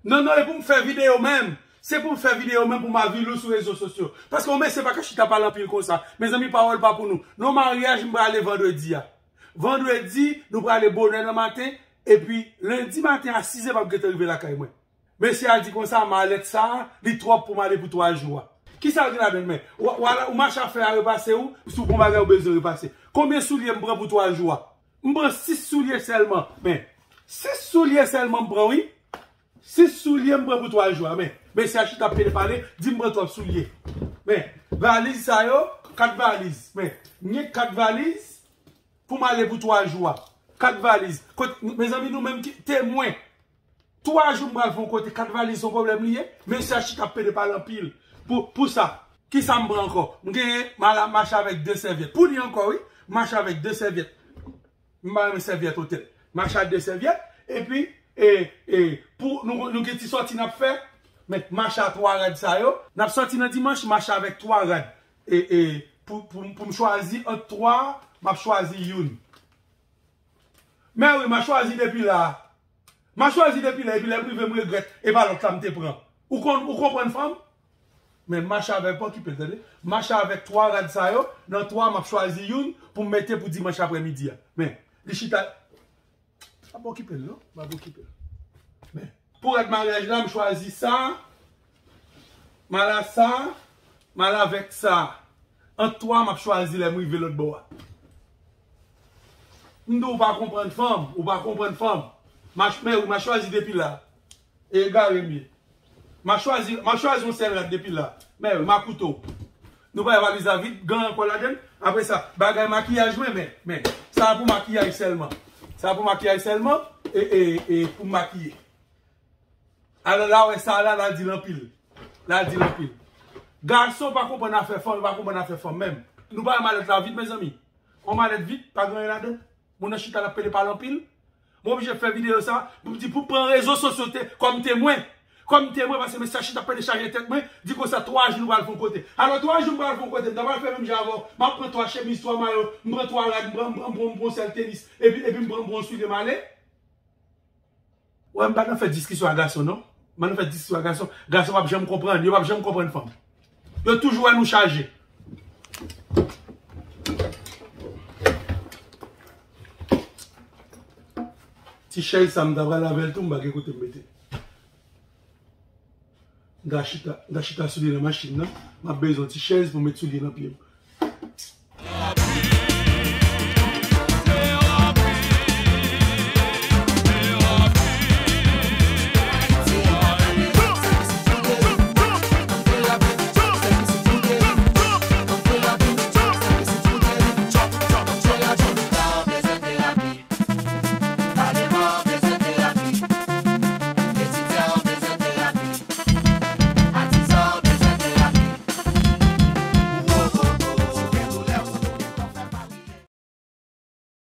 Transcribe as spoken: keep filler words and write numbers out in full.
Non, non, e pou m fè videyo menm. Se pou m fè videyo menm pou m avilou sou rezo sosyo. Paske yon mesye pa ka chita pale anpil konsa. Mezanmi, pawòl pa pou nou. Non, maryaj m prale vandredi a. Vandredi, nou prale bonè nan maten. Epi, lendi maten a sizè, m ap gentan rive lakay mwen. Mesye a di konsa, malèt sa a, li twòp pou m ale pou twa jou a. Kisa w gen ladan l, men? Ou, ou, ou mache ap fè a repase ou, si w gon bagay ou bezwen repase. Konbyen soulye m pran pou twa jou a? M pran sis soulye sèlman, men. Sis soulye sèlman m pran, wi. Sis soulye m pran pou twa jou a, men. Mesye a chita ap pede pale, di m pran twòp soulye. Men, valiz sa yo, kat valiz. Men, m gen kat valiz pou m ale pou twa jou a. Kat valiz. Kot, mezanmi, nou menm ki temwen. Twa jou m pral fè yon kote, kat valiz se yon pwoblèm li ye. Mesye a chita ap pede pale anpil. Pou, pou sa, kisa m pran ankò? M genyen, m al mache avèk de sèvyèt. Pou li ankò, wi. M mache avèk de sèvyèt. M pa renmen sèvyèt otèl. Mache ak de sèvyèt. Epi, e, e, pou nou, nou gen ti sòti n ap fè. Men, mache a twa rad sa yo. N ap sòti nan dimanch, mache avèk twa rad. E, e, pou, pou, pou m chwazi ant twa, m ap chwazi youn. Men wi, m a chwazi depi la. M a chwazi depi la, epi lè m rive, m regrèt, e pa lòt la m te pran. Ou konn, ou konprann, fanm? Men mache avèk, pa okipe l, tande. Mache avèk twa rad sa yo, nan twa, m ap chwazi youn pou m mete pou dimanch aprèmidi a. Men, li chita. Pa okipe l, non? Pa okipe l. Men, pou rad maryaj la, m chwazi sa. M al a sa. M al avèk sa. Ant twa, m ap chwazi lè m rive lòt bò a. M di w pa konprann fanm, ou pa konprann fanm. M a ch-, men wi, m a chwazi depi la. E egare m ye. M a chwazi, m a chwazi yon sèl rad depi la. Men wi, m a koute w. Nou bay valiz la vit, gen ankò ladan l. Apre sa, bagay makiyaj mwen, men, men. Sa a pou makiyaj sèlman. Sa a pou makiyaj sèlman, e, e, e pou makiye. Alò, la, wè sa la, la di l anpil. La di l anpil. Gason pa konprann afè fanm, yo pa konprann afè fanm menm. Nou pa wè malèt la vit, mezanmi. Yon malèt vit, pa gen anyen ladan. Moun nan chita l ap pede pale anpil. Mwen oblije fè videyo sa pou m di, pou m pran rezo sosyo te, kòm temwen. Kòm temwen, paske mesye a chita ap pede chaje tèt mwen, di konsa twa jou nou pral fè yon kote. Alò, twa jou m pral fè yon kote, m ta pral fè menm jan avè w. M ap pran twa chemiz, twa mayo, m pran twa rad, m pran, m pran, m pran, m pran yon sèl tenis, epi, epi m pran, m pran yon soulye m ale. Wè, m pa nan fè diskisyon ak gason, non. M pa nan fè diskisyon ak gason. Gason p ap janm konprann. Yo p ap janm konprann fanm. Yo toujou wè nou chaje. Ti chèz sa, m ta pral avè l tou, m pa gen kote m mete. M ta chita, m ta chita sou li nan machin nan. M ap bezwen yon ti chèz pou m met soulye nan pye m.